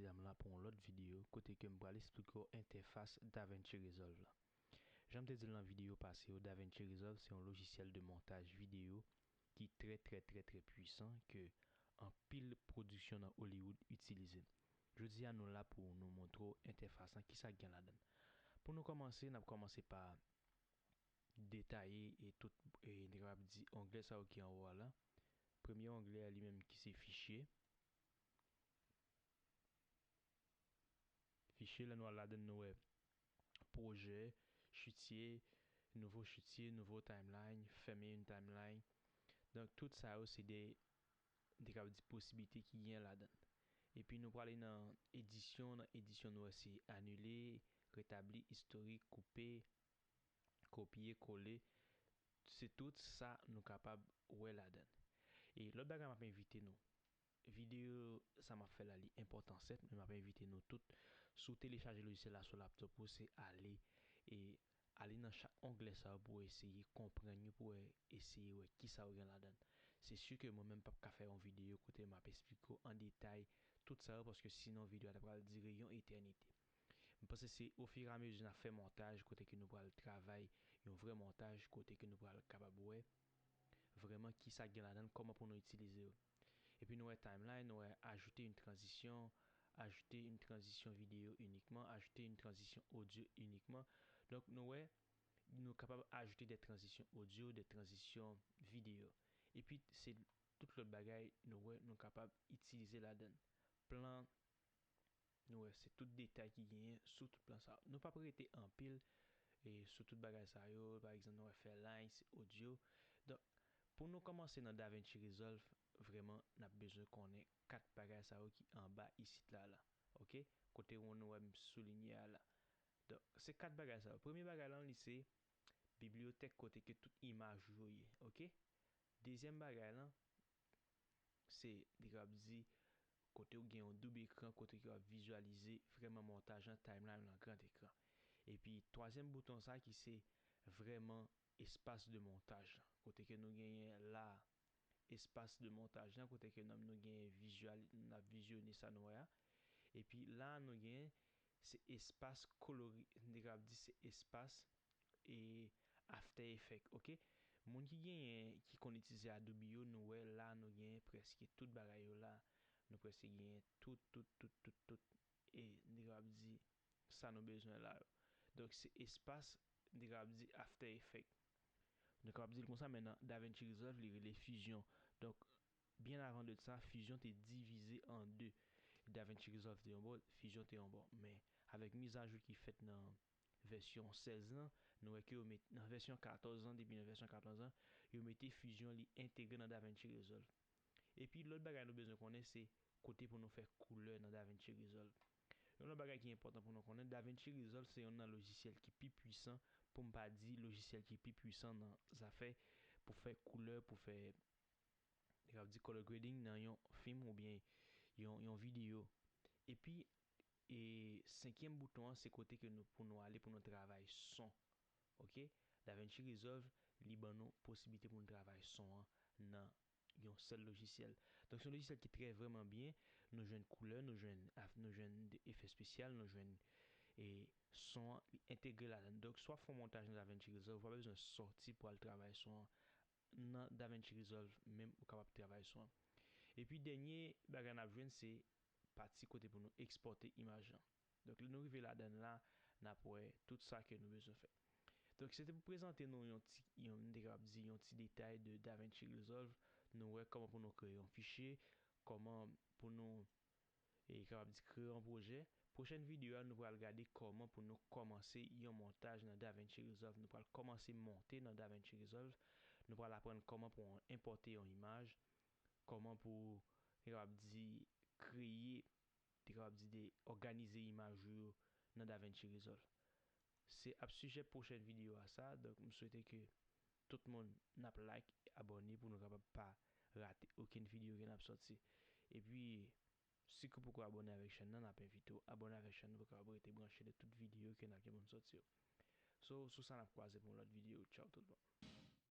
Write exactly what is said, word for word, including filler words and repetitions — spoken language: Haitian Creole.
Mesdames la pou yon lòt videyo kote ke m pral esplike w entèfas DaVinci Resolve la. Jan m te di l nan videyo pase yo, DaVinci Resolve se yon lojisyèl de montaj videyo ki trè, trè, trè, trè pwisan ke anpil pwodiksyon nan Hollywood itilize. Jodi a, nou la pou nou montre w entèfas lan, kisa k gen ladan l. Pou nou kòmanse, n ap kòmanse pa detaye e tout, e, n te kapab di, onglè sa yo ki anwo a la. Premye onglè a li menm ki se fichye. Fichye, lè nou al ladan l, nou wè pwojè, chitye, nouvo chitye, nouvo timeline, fèmen yon timeline. Donk, tout sa yo, se de, de, ka di posiblite ki gen ladan l. Epi nou prale nan edisyon, nan edisyon nou wè se anile, retabli, istorik, koupe, kopye, kole. Se tout sa nou kapab wè ladan l. E lòt bagay m ap envite nou. Videyo sa m ap fè la, li enpòtan sèt, men m ap envite nou tout, si w telechaje lojisyèl la sou laptop ou, se ale, e ale nan chak onglè sa yo pou w eseye konprann yo, pou w eseye wè kisa yo gen ladan l. Se si ke mwen menm p ap ka fè yon videyo kote m ap esplike w an detay tout sa yo, paske sinon videyo a ta pral dire yon etènite. M panse se ofiramezi n ap fè montaj, kote ke nou pral travay yon vrè montaj, kote ke nou pral kapab wè vrèman kisa k gen ladan l, kòman pou nou itilize yo. Epi nou wè timeline, nou wè ajoute une transition, ajouter une transition vidéo uniquement, ajouter une transition audio uniquement. Donk nou wè, nou kapab ajoute de tranzisyon odyo, de tranzisyon videyo. Epi se tout lòt bagay nou wè nou kapab itilize ladan l. Plan, nou wè se tout detay ki genyen sou tout plan sa yo. Nou p ap rete anpil e sou tout bagay sa yo. Pa egzanp, nou wè fè line, se odyo. Donk, pou nou kòmanse nan DaVinci Resolve, vrèman, n ap bezwen konnen kat bagay sa yo ki anba isit la, la. Oke? Kote nou wè m soulinye a la. Donk, se kat bagay sa yo. Premye bagay lan, li se bibliyotèk kote ke tout imaj ou yo ye. Oke? Dezyèm bagay lan, se, li kapab di, kote ou gen yon doub ekran, kote ke w ap vizyalize vrèman montaj lan, timeline lan, gran ekran. Epi, twazyèm bouton sa ki se vrèman espas de montaj lan, kote ke nou genyen la, espas de montaj lan, kote ke nou, nou genyen vizyal, n ap vizyone sa nou wè a. Epi la, nou genyen, se espas kolori, li kapab di se espas e After Effects, oke? Moun ki genyen, ki konn itilize Adobe yo, nou wè la, nou genyen prèske tout bagay yo la. Nou prèske genyen tout, tout, tout, tout, tout. E li kapab di sa nou bezwen la yo. Donk, se espas, li kapab di After Effects. Nou kapab di l konsa, men nan DaVinci Resolve, li rele Fusion. Donk, byen avan de sa, Fusion te divize an de. DaVinci Resolve te yon bò, Fusion te yon bò. Men, avèk mizajou ki fèt nan vèsyon sèz lan, nou wè ke yo met, nan vèsyon katòz lan, depi nan vèsyon katòz lan, yo mete Fusion, li entegre nan DaVinci Resolve. Epi, lòt bagay nou bezwen konnen, se kote pou nou fè koulè nan DaVinci Resolve. Yon lòt bagay ki enpòtan pou nou konnen, DaVinci Resolve se yonn nan lojisyèl ki pi pwisan, pou m pa di lojisyèl ki pi pwisan nan zafè pou fè koulè, pou fè, li kapab di color grading nan yon fim oubyen yon, yon videyo. Epi, e senkyèm bouton an, se kote ke nou, pou nou ale, pou nou travay son. Oke? DaVinci Resolve, li ban nou posiblite pou nou travay son an nan yon sèl lojisyèl. Donk, se yon lojisyèl ki trè vrèman byen. Nou jwenn koulè, nou jwenn, nou jwenn de efè espesyal, nou jwenn, e son an, li entegre ladan l. Donk, si w ap fè yon montaj nan DaVinci Resolve, ou pa bezwen sòti pou al travay son an. Nan DaVinci Resolve menm, ou kapab travay son an. Epi, dènye bagay n ap jwenn, se pati kote pou nou ekspòte imaj lan. Donk, lè nou rive ladan l la, n ap wè tout sa ke nou bezwen fè. Donk, se te pou prezante nou yon ti, yon, m te kapab di, yon ti detay de DaVinci Resolve. Nou wè kòman pou nou kreye yon fichye, kòman pou nou, e, kapab di, kreye yon pwojè. Pwochèn videyo a, nou pral gade kòman pou nou kòmanse yon montaj nan DaVinci Resolve. Nou pral kòmanse monte nan DaVinci Resolve. Nou pral aprann kòman pou enpòte yon imaj, kòman pou, m kapab di, kreye, te kapab di de òganize imaj ou yo nan DaVinci Resolve. Se ap sijè pwochèn videyo a sa, donk m swete ke tout moun n ap like, abòne pou nou kapab pa rate okenn videyo ke n ap sòti. Epi, si ke w poko abòne avèk chèn nan, n ap envite w abòne avèk chèn nan pou w kapab rete branche de tout videyo ke n ap gen pou n sòti yo. So, sou sa n ap kwaze pou yon lòt videyo. Tchaw tout moun.